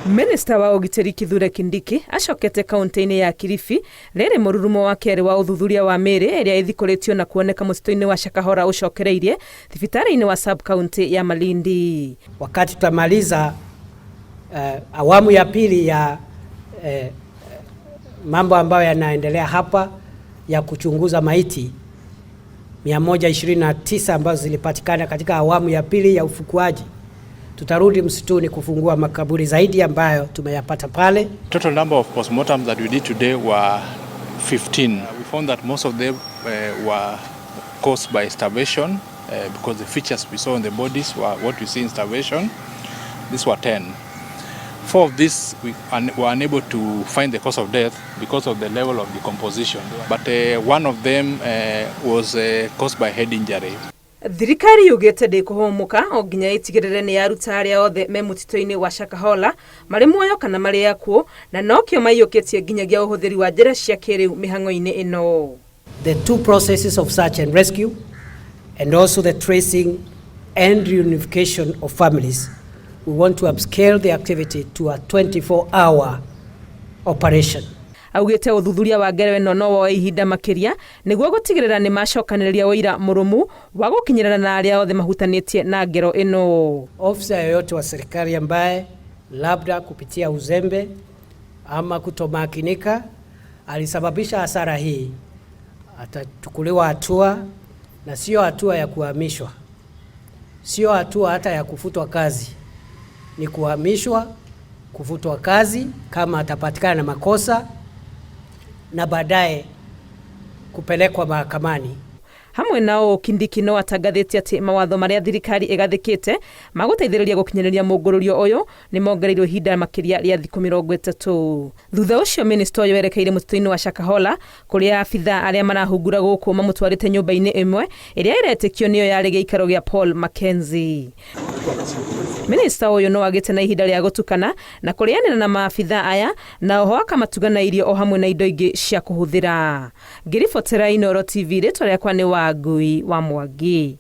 Minista wa ũgitĩri Kithure Kindiki acokete kaunti-inĩ ya Kilifi rĩrĩ mũrurumo wa kerĩ wa ũthuthuria wa mĩĩrĩ ĩrĩa ĩthikũrĩtio na kuoneka mũtitũ-inĩ wa Shakahola ũcokereirie thibitarĩ-inĩ wa sub county ya Malindi. Wakati tutamaliza awamu ya pili ya mambo ambayo yanaendelea hapa ya kuchunguza maiti 129 ambazo zilipatikana katika awamu ya pili ya ufukuaji, tutarudi msituni kufungua makaburi zaidi ambayo tumeyapata pale. Total number of postmortems that we did today were 15. We found that most of them were caused by starvation because the features we saw in the bodies were what we see in starvation. These were 10. Four of these we were unable to find the cause of death because of the level of decomposition. But one of them was caused by head injury. Thirikari yugĩte ndĩkũhũmũka o nginya ĩtigĩrĩre nĩ yaruta arĩa othe me mũtitũ-inĩ wa Shakahola marĩ muoyo kana marĩ akuũ, na nokĩo maiyũkĩtie nginyagia ũhũthĩri wa njĩra cia kĩrĩu mĩhang'o-inĩ ĩno. The two processes of search and rescue and also the tracing and reunification of families, we want to upscale the activity to a 24-hour operation. Augĩte ũthuthuria wa ngero ĩno no woe ihinda makĩria nĩguo gũtigĩrĩra nĩ macokanĩrĩria ũira mũrũmu wa gũkinyĩrana na arĩa othe mahutanĩtie na ngero ĩno. Ofisa yoyote wa serikali ambaye labda kupitia uzembe ama kutomakinika alisababisha hasara hii atachukuliwa hatua, na sio hatua ya kuhamishwa, sio hatua hata ya kufutwa kazi, ni kuhamishwa, kufutwa kazi kama atapatikana na makosa na baadaye kupelekwa mahakamani. Hamwe nao Kindiki no atangathĩte atĩ mawatho marĩa thirikari ĩgathĩkĩte magũteithĩrĩria gũkinyanĩria mũngũrũrio ũyũ nĩ mongereirwo ihinda makĩria rĩa thikũ 30. Thutha ũcio minista ũyũ erekeire mũtitũ-inĩ wa Shakahola kũrĩa abitha arĩa marahungura gũkũ mamũtwarĩte nyũmba-inĩ ĩmwe ĩrĩa ĩretĩkio nĩyo yarĩ gĩikaro gĩa Paul Mackenzie. Minista ũyũ no agĩte na ihinda rĩa gũtukana na kũrĩanĩra na maabitha aya na oho akamatuga na irio o hamwe na indo ingĩ cia kũhũthĩra. Ngĩribotera Inooro TV, rĩtwa rĩakwa nĩ Wangui wa Mwangi.